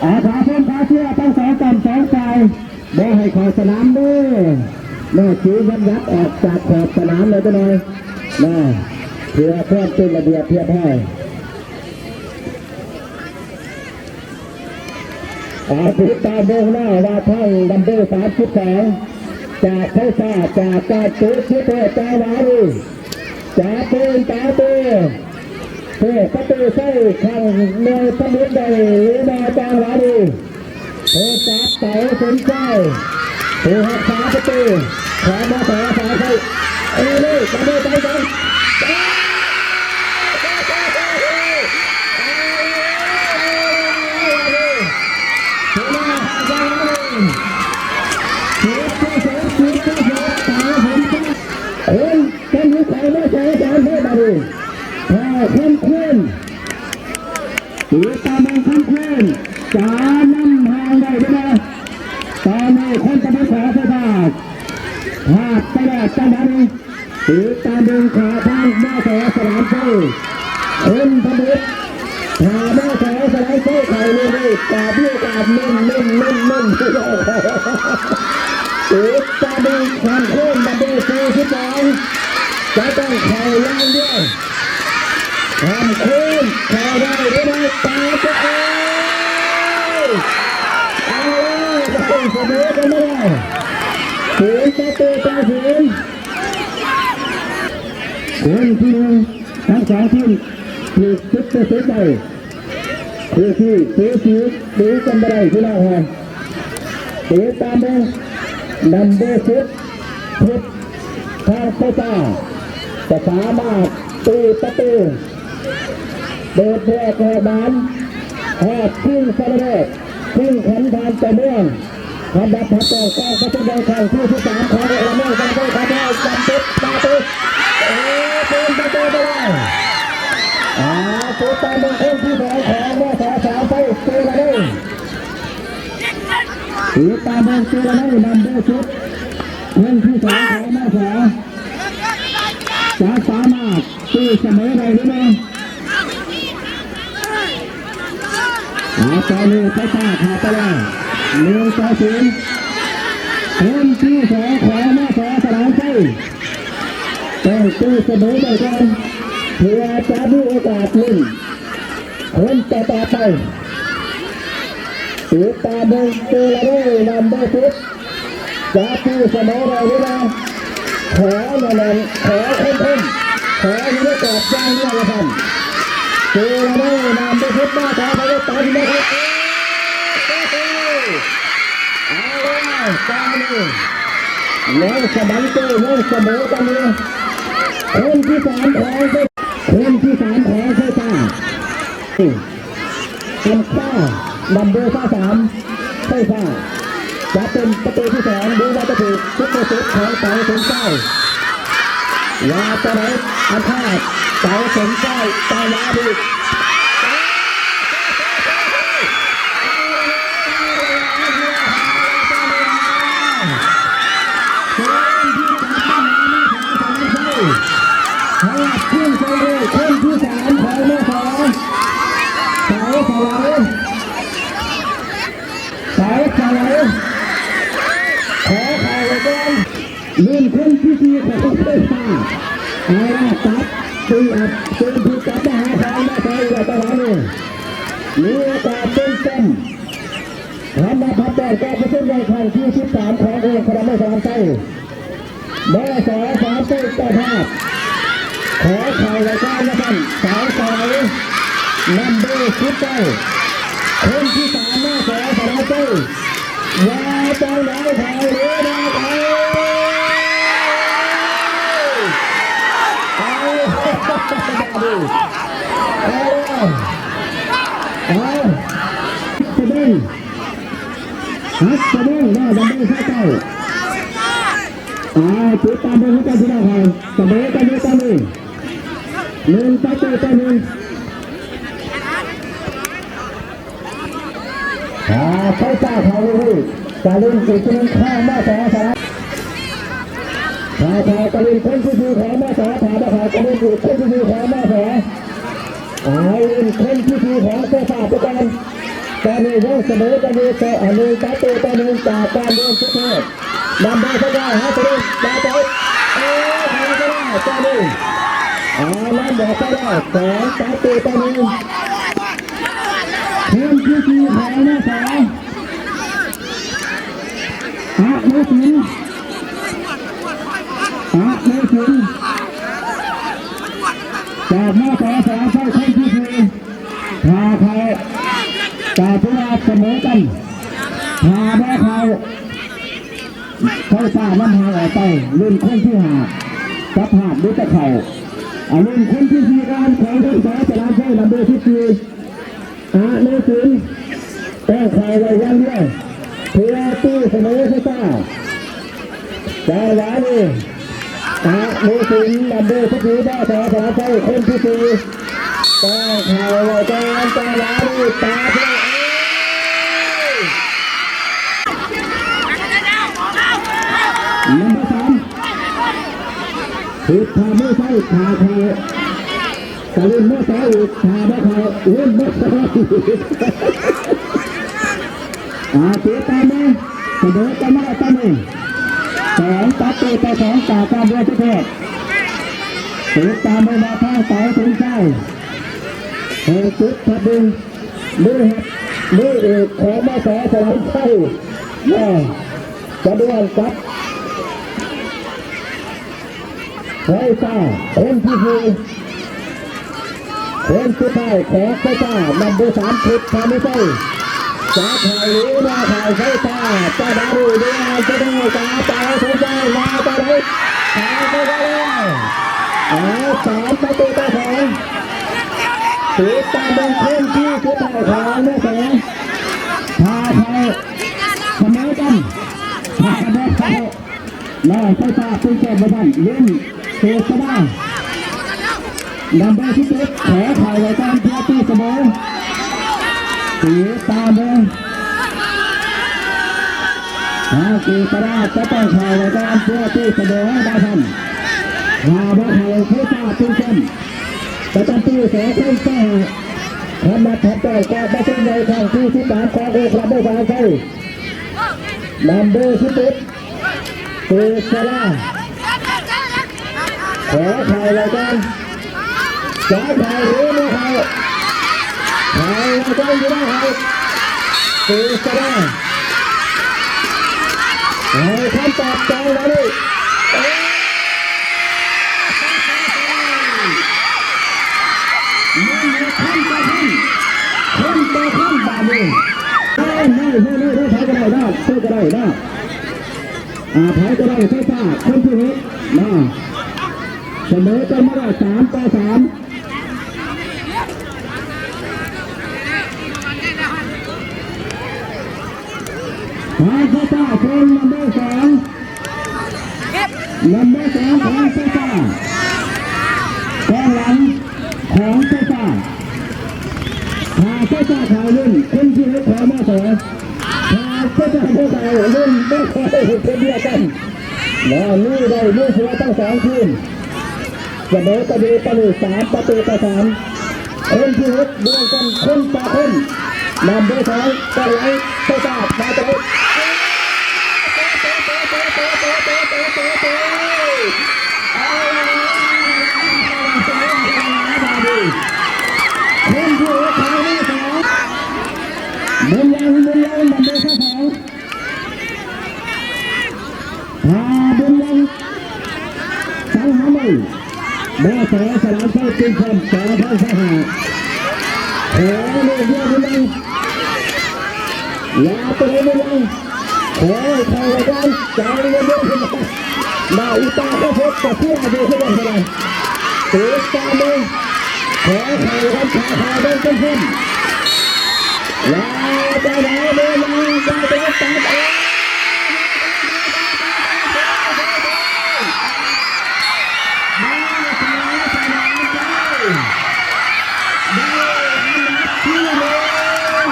ຂໍຂອບຄຸນກອງເຊຍທັງສອງກຳສອງຝ່າຍ ບໍ່ໃຫ້ເຂົ້າສະໜາມເດີ ແມ່ຈີນຍັບອອກຈາກຂອບສະໜາມແລ້ວຈັກໜ່ອຍນະ ເພື່ອຄວາມເປັນລະບຽບຮຽບຮ້ອຍ. ອາ ຕິດຕາມເບິ່ງແລ້ວວ່າທາງນຳເບີສາມສິບສອງ ຈາກໄທຊ້າ ຈາກການເຕະຈຸດໂທດຈາງຫວາດີ ຈະເປີນປະຕູ ເປີນປະຕູໃສ່ຂ້າງໃນສະໝຸດໄດ້ຫຼືບໍ່ຈາງຫວາດີ ຜູ້ຈັບເຕົາສົມຊາຍ ຜູ້ຮັກສາປະຕູ ຂອງ ມສ ສາໄຊ ເອີ ເລີຍ ໄປເລີຍ ໄປ ໄປ ຄົນ ຄົນທີ່ຂອງ ມສ ສາມໄຊ ບາດນີ້ ຖ້າຄົນ ຄືນ ຕີຕາມເບິ່ງຄຳເຄີນ ຈະນຳຫ່າງໄດ້ບໍ່? ຕອນນີ້ຄົນຕະບຸດຂອງໄຊຊາດ ພາດໄປແລ້ວຈັງຫວະນີ້ ຕີຕາມເບິ່ງຂວາທາງ ມສ ສະໜາມໄຊ ຄົນຕະບຸດ ຖ້າ ມສ ສະໜາມໄຊ ເຂົ້າເລື່ອຍໆ ກະມີໂອກາດເນັ້ນໆໆໆ ຕິດຕາມເບິ່ງຄຳເຄີນ ນຳເບີສີ່ສິບສອງ ຈະຕ້ອງເຂົ້າຢ່າງດຽວ ຄຳເຄີນເຂົ້າໄດ້ຫຼືບໍ່? ປາດໂທ ເອີ ເອົາແລ້ວ ໄດ້ສະເໝີກັນມາແລ້ວ ສູນປະຕູຕໍ່ສູນ. ຄົນທີໜຶ່ງ ທັງສອງທີມຖືກຈຸດໂທດໄດ້ ຄືທີ່ເສຍຊີວິດ ຕີກັນບໍ່ໄດ້ ພີ່ນ້ອງເອີຍ. ຕິດຕາມເບິ່ງ ນຳເບີສິບ ເພັດ ທາງໂຄຕາ ຈະສາມາດຕີປະຕູ ເປີດແຍກອອກບານ ຮອບຊິງຊະນະເລີດ ຊິງຂັນທ່ານເຈົ້າເມືອງ ອັນດັບຖັດໄປ ກອງປະຊຸມໃຫຍ່ຄັ້ງທີສິບສາມ ຂອງເອກລະເມືອງ ຈຳເປັນ ຈຳເປັນ ປະຕູ ເອີ ເປັນປະຕູໄປແລ້ວ ອາ ຕິດຕາມເບິ່ງຄົນທີສອງຂອງ ມສ ສາມໄຊ ເຈລະໄນ ຕິດຕາມເບິ່ງເຈລະໄນ ນຳເບີສິບ ຄົນທີສອງຂອງ ມສ ຈະສາມາດ ຕີສະເໝີໄດ້ຫຼືບໍ່? ອາ ຕອນນີ້ໄຊຊ້າເຂົ້າໄປແລ້ວ ໜຶ່ງຕໍ່ສູນ ຄົນທີສອງຂອງ ມສ ສະໜາມໄຊ ຕ້ອງຕີສະເໝີໄດ້ກ່ອນ ເພື່ອຈະມີໂອກາດລຸ້ນຄົນຕໍ່ໆໄປ. ຕິດຕາມເບິ່ງເຈລະໄນ ນຳເບີສິບ ຈະຕີສະເໝີໄດ້ຫຼືບໍ່? ຂໍແໜ້ນໆ ຂໍຄົມໆ ຂໍຢູ່ໃນກອບຢ່າງດຽວລະກັນ ເຈລະໄນ ນຳໄດ້ເຮັດມາ ຂໍໄປໄດ້ຕາມທີ່ໄດ້ເຮັດ ເອົາແລ້ວ ຕອນນີ້ຍັງສະບັນເຕີ ຍັງສະເໝີກັນຢູ່ ຄົນທີສາມຂອງ ຄົນທີສາມຂອງໄຊຊ້າ ອັນຄ່າ ນຳເບີຊາວສາມ ໄຊຊ້າ ຈະເປັນປະຕູທີສອງ ຫຼືວ່າຈະຖືກຈຸດໂທດຂອງເຕົາສົມຊາຍ ວ່າຈະໄດ້ ອັນຄ່າ ເຕົາສົມຊາຍ ຕາຍາດີ ຮອດເຄື່ອງໄຊເລີຍ ຄົນທີສາມຂອງ ມສ ເສົາສະໄຫຼ ເສົາສະໄຫຼ ຂໍເຂົ້າໄວ້ກ່ອນ ເປັນຄົນທີສີ່ຂອງ ເປັນ ເອົາລະ ຕັດ ຕີອັດ ເປັນຜູ້ກັບມາຫາທາງ ມສ ອີກແລ້ວ ຈັງຫວະນີ້ ມີໂອກາດເປັນແຊມ ທຳມະພັດແດນກອງປະຊຸມໃຫຍ່ຄັ້ງທີສິບສາມ ຂອງອົງຄະນະ ມສ ສາມໄຊ ມສ ສາມໄຊ ເຈົ້າພາບ ຂໍເຂົ້າລາຍການນະທ່ານ ສາວສະໄຫຼ ນຳເບີສິບເກົ້າ ຄົນທີສາມ ມສ ສາມໄຊ ວ່າຈັ່ງໃດ ເຂົ້າຫຼືບໍ່ເຂົ້າ ເອົາ ເອົາ ເອົາ ສະເບັງ ຮັກສະເບັງ ແລ້ວນຳເບີຊາວເກົ້າ ອ່າ ຕິດຕາມເບິ່ງນຳກັນ ພີ່ນ້ອງເຮົາ ສະເໝີກັນຢູ່ຕອນນີ້ ໜຶ່ງປະຕູຕໍ່ໜຶ່ງ ອ່າ ໄຊຊ້າເຂົ້າເລື້ອຍໆ ກະເຫຼັ້ນອີກທີໜຶ່ງ ເຂົ້າມາສອງສະນາມ ຖ້າເຂົ້າກະເຫຼັ້ນຄົນທີສີ່ຂອງ ມສ ຖ້າບໍ່ເຂົ້າກະເຫຼັ້ນອີກຄົນທີສີ່ຂອງ ມສ ອາ ເຫຼັ້ນຄົນທີສີ່ຂອງ ໄຊຊ້າ ໄປກ່ອນ. ຕອນນີ້ຍັງສະເໝີກັນຢູ່ ຕໍ່ ໜຶ່ງປະຕູຕໍ່ໜຶ່ງ ຈາກການດວນຈຸດໂທດ. ນຳໂດຍ ໄຊຍາ ຫາສະເດັດ ດາວໄປ ເອີ ຫາສະເດັດ ຕອນນີ້ ອາ ນຳອອກໄປແລ້ວ ສອງປະຕູຕໍ່ໜຶ່ງ. ທີມທີສີ່ ຂອງ ມສ ອະນຸສິນ ອະນຸສິນ ຈາກ ມສ ສະຫຼາມໄຊ ຄົນທີສີ່ ຖ້າເຂົ້າ ກໍຖືວ່າສະເໝີກັນ. ຖ້າບໍ່ເຂົ້າ ໄຟຟ້ານຳຫ່າງອອກໄປ ລຸ້ນຄົນທີຫ້າ ຈະພາດຫຼືຈະເຂົ້າ. ອາ ລຸ້ນຄົນທີສີ່ກ່ອນ ຂອງ ມສ ສະຫຼາມໄຊ ນຳເບີສິບສີ່ ອະນຸສິນ ຕ້ອງເຂົ້າໄວ້ຢ່າງດຽວ ເພື່ອຕີສະເໝີໄຟຟ້າ. ຈັງຫວະນີ້ ອະນຸສິນ ນຳເບີສິບສີ່ ມສ ສະຫຼາມໄຊ ຄົນທີສີ່ ຕ້ອງເຂົ້າໄວ້ກ່ອນ. ຈັງຫວະນີ້ ປາດ ນຳເບີສາມ ເຮັດພາບມືໃຊ້ຂາຂວາ ກະຫຼິ້ນມາໃສ່ອີກ ຖ້າບໍ່ເຂົ້າຫຼິ້ນມາໃສ່ອີກ. ອາ ຕິດຕາມມາ ສະເໝີກັນມາຕອນນີ້ ສອງປະຕູຕໍ່ສອງ ຈາກການດວນຈຸດໂທດ. ຕິດຕາມມາ ມາທາງເສົາທຸງຊາຍ ເປີດຈຸດທັດດຶງ ມືຮັບ ມືເອກຂອງ ມສ ສະຫຼາມໄຊ ມາ ສະດວນກັບ ໄຟຟ້າ ຄົນທີສີ່ ຄົນສຸດທ້າຍຂອງໄຟຟ້າ ນຳເບີສາມ ເພັດ ພານິໄຊ ຈະໄຖ່ເລມາໃຫ້ໄຟຟ້າ ຈະໄດ້ເວລາ ຈະໄດ້ກາໄປ ໄຟຟ້າ ມາຈະໄດ້ ເຂົ້າໄປແລ້ວ. ເອົາ ສາມປະຕູຕໍ່ສອງ ຕິດຕາມເບິ່ງຄົນທີສຸດທ້າຍຂອງ ມສ ຖ້າເຂົ້າສະເໝີກັນ ຖ້າບໍ່ເຂົ້າ ແລ້ວໄຟຟ້າເປັນແຕ້ມບໍ່ທັນ ເຫຼັ້ນເຈດສະດາ ນຳເບີສິບເຈັດ ຂໍເຂົ້າໄວ້ກ່ອນເພື່ອຕີສະເໝີ. ຕິດຕາມເບິ່ງ ທາງເຈດສະດາຈະຕ້ອງເຂົ້າໄວ້ກ່ອນເພື່ອຕີສະເໝີໃຫ້ໄດ້ທັນ. ຖ້າບໍ່ເຂົ້າ ໄຟຟ້າເປັນແຕ້ມປະຈຳປີ ສອງພັນຊາວຫ້າ ຄະນະຖັດໄປ ການປະຊຸມໃຫຍ່ຄັ້ງທີສິບສາມ ຂອງອົງຄະລັດ ມສ ສະຫຼາມໄຊ ນຳເບີສິບເອັດ ເຈດສະດາ ຂໍເຂົ້າລາຍການ ຈະເຂົ້າຫຼືບໍ່ເຂົ້າ ເຂົ້າລາຍການຫຼືບໍ່ເຂົ້າ ເຈດສະດາ ໃຫ້ຄຳຕອບຕອນນີ້ ເອີ ມັນເປັນຄົນຕໍ່ຄົນ ຄົນຕໍ່ຄົນບາດນີ້ ເອີ ໄປ ໄປ ໄປ ໃຜກໍໄດ້ເນາະ ໃຜກໍໄດ້ເນາະ. ອາ ໃຜກໍໄດ້ ໄຟຟ້າຄົນທີຫົກ ມາ ສະເໝີກັນມາໄດ້ ສາມຕໍ່ສາມ ທາງໄຟຟ້າເຊີນນຳເບີສອງ ນຳເບີສອງຂອງໄຟຟ້າ ກອງຫຼັງຂອງໄຟຟ້າ ຖ້າໄຟຟ້າເຂົ້າເຫຼັ້ນ ຄົນທີຫົກຂອງ ມສ ຖ້າເຂົາເຈົ້າບໍ່ໄດ້ເຫຼັ້ນບໍ່ຄ່ອຍເຮັດວຽກກັນ ແລ້ວມີໄດ້ມີເສຍທັງສອງທີມ ສະເໝີກັນຢູ່ຕອນນີ້ ສາມປະຕູຕໍ່ສາມ ຄົນທີຫົກດວນກັນຄົນຕໍ່ຄົນ ນຳໂດຍສອງ ກອງຫຼັງ ເຊຕາ ມາຕະຫຼອດ ຄົນທີ່ຫົກຂອງ ບຸນຍັງ ບຸນຍັງ ນຳໂດຍສອງ ພາບຸນຍັງ ສັງຫາໄມ ມສ ສະຫຼາມໄຊ ເປັນແຊ້ມ ສອງພັນຊາວຫ້າ ຂໍເລີກເດີບຸນຍັງ ຢ່າໄປເລີຍບຸນຍັງ ຂໍໃຫ້ເຂົ້າລາຍການ ໃຈເຢັນໆ ດາວອີຕາກໍພົບກັບເພື່ອນຢູ່ຄືກັນ ເພິ່ນວ່າ ຕິດຕາມເບິ່ງ ຂໍໃຫ້ຮັກສາຄວາມເປັນທຳ ວ່າຈະໄດ້ບໍ່ນາ ວ່າຈະໄດ້ຕັດເອງ ມາສະເໝີສະໜາມໄຊ ໄດ້ອັນດັບທີໜຶ່ງ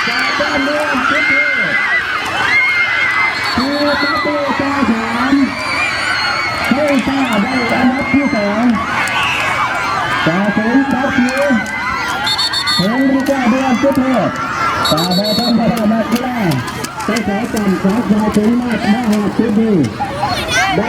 ຈາກດ້ານເມືອງເພັດ ສີ່ປະຕູຕໍ່ສາມ ໄຊຟ້າໄດ້ອັນດັບທີສອງ ຈາກສູນຈັບຢູ່ ເຖິງລິກາເມືອງເພັດ ຕາບໍ່ທຳມະດານັກກິລາ ໄປສາຍການຂອງຝ່າຍໂປລິມາດມາຮອດຈຸດນີ້ ໄດ້